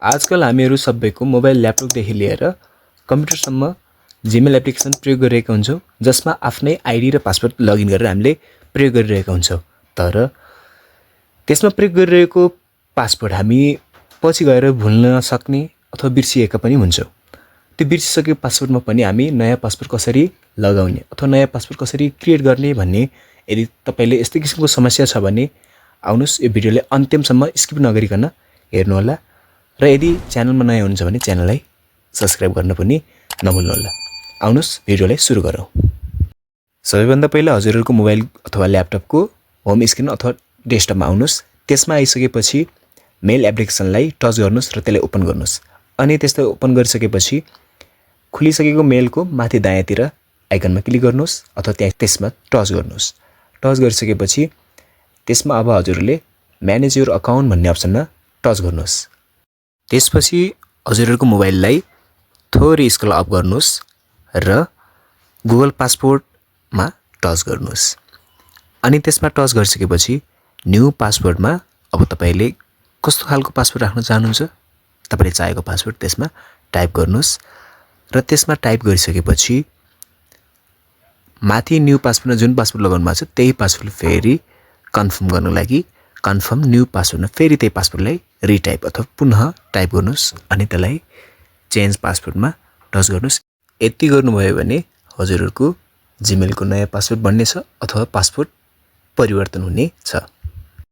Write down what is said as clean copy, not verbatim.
आजकल हामीहरू सबैको मोबाइल ल्यापटपदेखि लिएर कम्प्युटरसम्म जीमेल एप्लिकेसन प्रयोग गरिरहेका हुन्छौँ, जसमा आफ्नै आइडी र पासवर्ड लगइन गरेर हामीले प्रयोग गरिरहेका हुन्छौँ। तर त्यसमा प्रयोग गरिरहेको पासवर्ड हामी पछि गएर भुल्न सक्ने अथवा बिर्सिएका पनि हुन्छौँ। त्यो बिर्सिसकेको पासवर्डमा पनि हामी नयाँ पासवर्ड कसरी लगाउने अथवा नयाँ पासवर्ड कसरी क्रिएट गर्ने भन्ने यदि तपाईले यस्तै किसिमको समस्या छ भने आउनुस् यो भिडियोलाई अन्त्यसम्म स्किप नगरिकन हेर्नुहोला र यदि च्यानलमा नयाँ हुनुहुन्छ भने च्यानललाई सब्स्क्राइब गर्न पनि नभुल्नुहोला। आउनुस् भिडियोलाई सुरु गरौँ। सबैभन्दा पहिला हजुरहरूको मोबाइल अथवा ल्यापटपको होम स्क्रिन अथवा डेस्कटपमा आउनुस्। त्यसमा आइसकेपछि मेल एप्लिकेसनलाई टच गर्नुस् र त्यसलाई ओपन गर्नुस्। अनि त्यसलाई ओपन गरिसकेपछि खुलिसकेको मेलको माथि दायाँतिर आइकनमा क्लिक गर्नुस् अथवा त्यसमा टच गर्नुस्। टच गरिसकेपछि त्यसमा अब हजुरले म्यानेज योर अकाउन्ट भन्ने अप्सनमा टच गर्नुस्। त्यसपछि हजुरहरूको मोबाइललाई थोरै स्क्रल अप गर्नुस् र गुगल पासपोर्टमा टच गर्नुस्। अनि त्यसमा टच गरिसकेपछि न्यू पासवर्डमा अब तपाईले कस्तो खालको पासवर्ड राख्न चाहनुहुन्छ तपाईले चाहेको पासवर्ड त्यसमा टाइप गर्नुस् र त्यसमा टाइप गरिसकेपछि माथि न्यू पासवर्डमा जुन पासवर्ड लगाउनु भएको छ त्यही पासवर्ड फेरि कन्फर्म गर्नको लागि कन्फर्म न्यू पासवर्डमा फेरि त्यही पासवर्डलाई रिटाइप अथवा पुनः टाइप गर्नुस् अनि त्यसलाई चेन्ज पासवर्डमा टच गर्नुस्। यति गर्नुभयो भने हजुरहरूको जीमेलको नयाँ पासवर्ड बन्नेछ अथवा पासवर्ड परिवर्तन हुने छ।